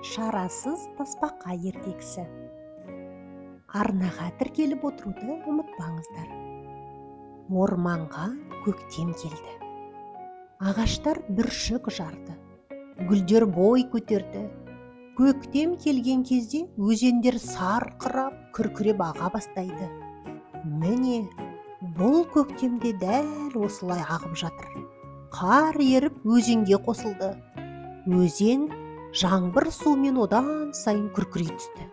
Шарасыз тасбақа ертегісі. Арнаға тіркеліп отыруды ұмытпаңыздар. Орманға көктем келді. Ағаштар бүршік жарды. Гүлдер бой көтерді. Көктем келген кезде өзендер сарқырап, күркіреп аға бастайды. Міне, бұл көктемде дәл осылай ағып жатыр. Қар еріп өзенге қосылды. Өзен жаңбыр суымен одан сайын күркірей түсті.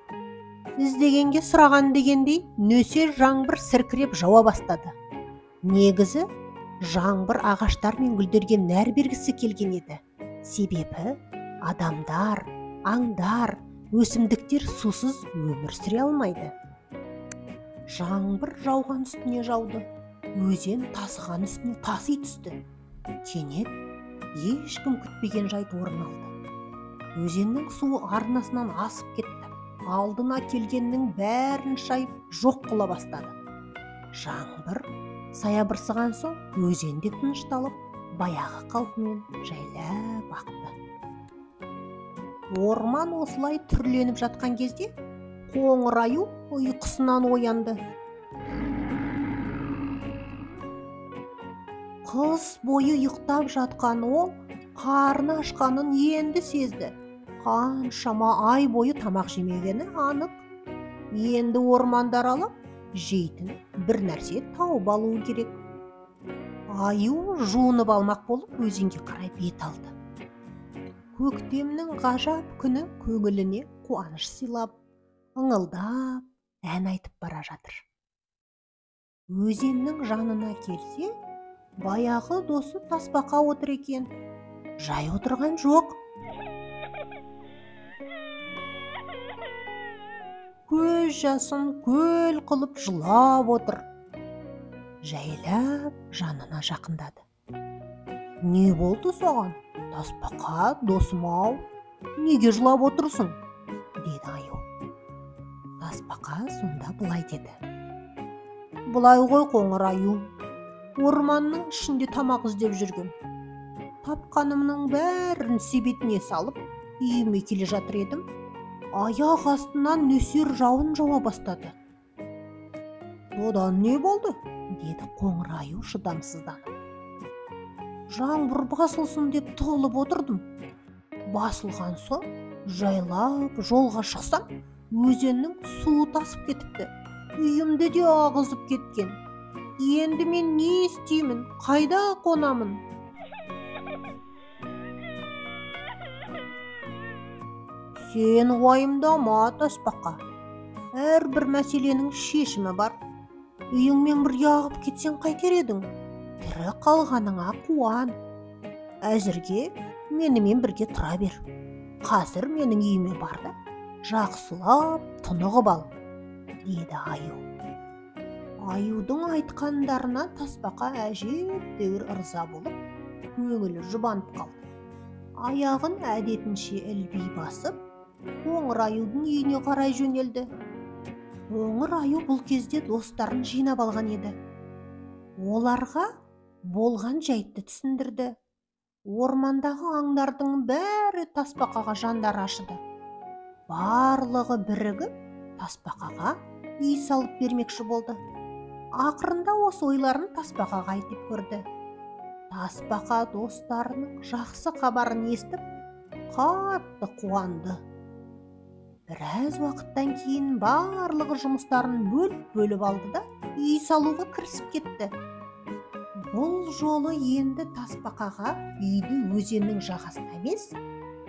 Іздегенге сұраған дегендей, нөсер жаңбыр сіркіреп жауа бастады. Негізі, жаңбыр ағаштар мен гүлдерге нәр бергісі келген еді. Себебі адамдар, аңдар, өсімдіктер сусыз өмір сүре алмайды. Жаңбыр жауған үстіне жауды, өзен тасыған үстіне таси түсті. Кенет ешкім күтпеген жайт орын алды. Өзеннің суы арнасынан асып кетті. Алдына келгеннің бәрін шайып жоқ қыла бастады. Жаңбыр саябырсыған соң өзен де тынышталып, баяғы қалпымен жайлап ақты. Орман осылай түрленіп жатқан кезде қоңыр аю ұйқысынан оянды. Қыс бойы ұйықтап жатқан ол қарны ашқанын енді сезді. Қаншама ай бойы тамақ жемегені анық. Енді орманды аралап, жейтін бір нәрсе тауып алуы керек. Аю жуынып алмақ болып өзенге қарай бет алды. Көктемнің ғажап күні көңіліне қуаныш сыйлап, ыңылдап, ән айтып бара жатыр. Өзеннің жанына келсе, баяғы досы тасбақа отыр екен. Жай отырған жоқ. Көз жасын көл қылып жылап отыр. Жайлап жанына жақындады. Не болды соған? Тасбақа, досым-ау, неге жылап отырсың? Деді аю. Тасбақа сонда былай деді. Былай ғой, қоңыр аю. Орманның ішінде тамақ іздеп жүргем. Тапқанымның бәрін себетіне салып, үйіме келе жатыр едім. Аяқ астынан нөсер жауын жауа бастады. Одан не болды? Деді қоңыр аю шыдамсызданып. Жаңбыр басылсын деп тығылып отырдым. Басылған соң жайлап жолға шықсам, өзеннің суы тасып кетіпті. Үйімді де ағызып кеткен. Енді мен не істеймін, қайда қонамын? Сен уайымдама, тасбақа. Әрбір мәселенің шешімі бар. Үйіңмен бірге ағып кетсең қайтер едің? Тірі қалғаныңа қуан. Әзірге менімен бірге тұра бер. Қазір менің үйіме бар да, жақсылап тынығып ал, деді аю. Аюдың айтқандарына тасбақа әжептәуір ырза болып, көңілі жұбанып қалды. Аяғын әдетінше ілби басып, қоңыр аюдың үйіне қарай жөнелді. Қоңыр аю бұл кезде достарын жинап алған еді. Оларға болған жайтты түсіндірді. Ормандағы аңдардың бәрі тасбақаға жандары ашыды. Барлығы бірігіп тасбақаға үй салып бермекші болды. Ақырында осы ойларын тасбақаға айтып көрді. Тасбақа достарының жақсы хабарын естіп, қатты қуанды. Біраз уақыттан кейін барлығы жұмыстарын бөліп-бөліп алды да, үй салуға кірісіп кетті. Бұл жолы енді тасбақаға үйді өзеннің жағасына емес,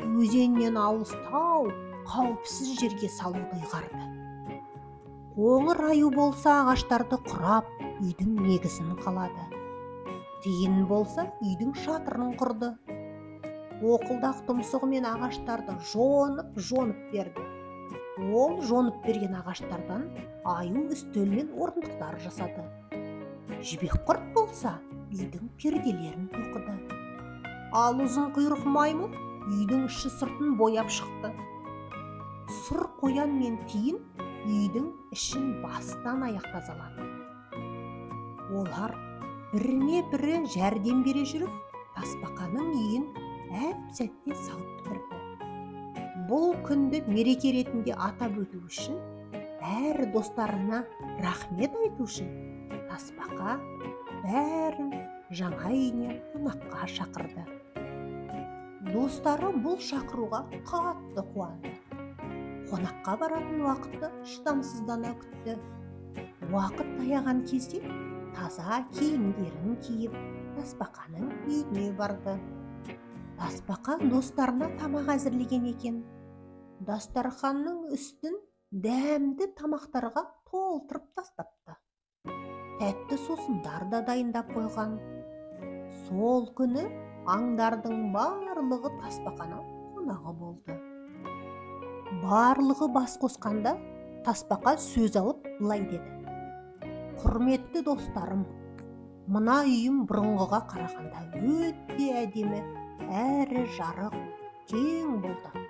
өзеннен алыстау, қауіпсіз жерге салуды ұйғарды. Қоңыр аю болса ағаштарды құрап, үйдің негізін қалады. Тиін болса үйдің шатырын құрды. Оқылдақ тұмсығымен ағаштарды жонып-жонып берді. Ол жонып берген ағаштардан аю үстел мен орындықтар жасады. Жібек құрт болса үйдің перделерін тоқыды. Ал ұзын құйрық маймыл үйдің іші сыртын бояп шықты. Сұр қоян мен тиін үйдің ішін бастан аяқ тазалады. Олар біріне бірі жәрдем бере жүріп, тасбақаның үйін әп-сәтте салып бітірді. Бұл күнді мереке ретінде атап өту үшін, бәрі достарына рахмет айту үшін тасбақа бәрін жаңа үйіне қонаққа шақырды. Достары бұл шақыруға қатты қуанды. Қонаққа баратын уақытты шыдамсыздана күтті. Уақыт таяған кезде таза киімдерін киіп, тасбақаның үйіне барды. Тасбақа достарына тамақ әзірлеген екен. Дастарханның үстін дәмді тамақтарға толтырып тастапты. Тәтті сусындар да дайындап қойған. Сол күні аңдардың барлығы тасбақаның қонағы болды. Барлығы бас қосқанда тасбақа сөз алып былай деді: «Құрметті достарым, мына үйім бұрынғыға қарағанда өте әдемі, әрі жарық, кең болды.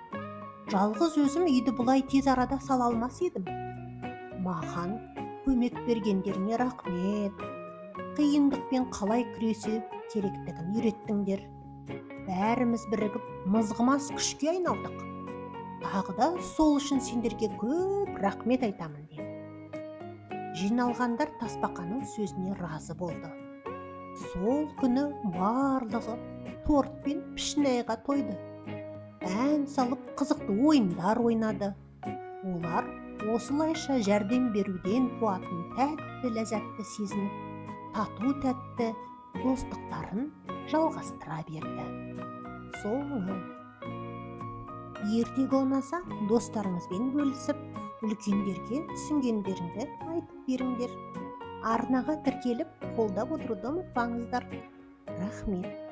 Жалғыз өзім үйді бұлай тез арада сала алмас едім. Маған көмек бергендеріңе рахмет. Қиындықпен қалай күресу керектігін үйреттіңдер. Бәріміз бірігіп мызғымас күшке айналдық. Тағы да сол үшін сендерге көп рахмет айтамын», – деді. Жиналғандар тасбақаның сөзіне разы болды. Сол күні барлығы торт пен пішінайға тойды. Ән салып, қызықты ойындар ойнады. Олар осылайша жәрдем беруден туатын тәтті ләззатты сезініп, тату тәтті достықтарын жалғастыра берді. Соңы. Ертегі ұнаса, достарыңызбен бөлісіп, үлкендерге түсінгендеріңді айтып беріңдер. Арнаға тіркеліп, қолдап отыруды ұмытпаңыздар. Рахмет.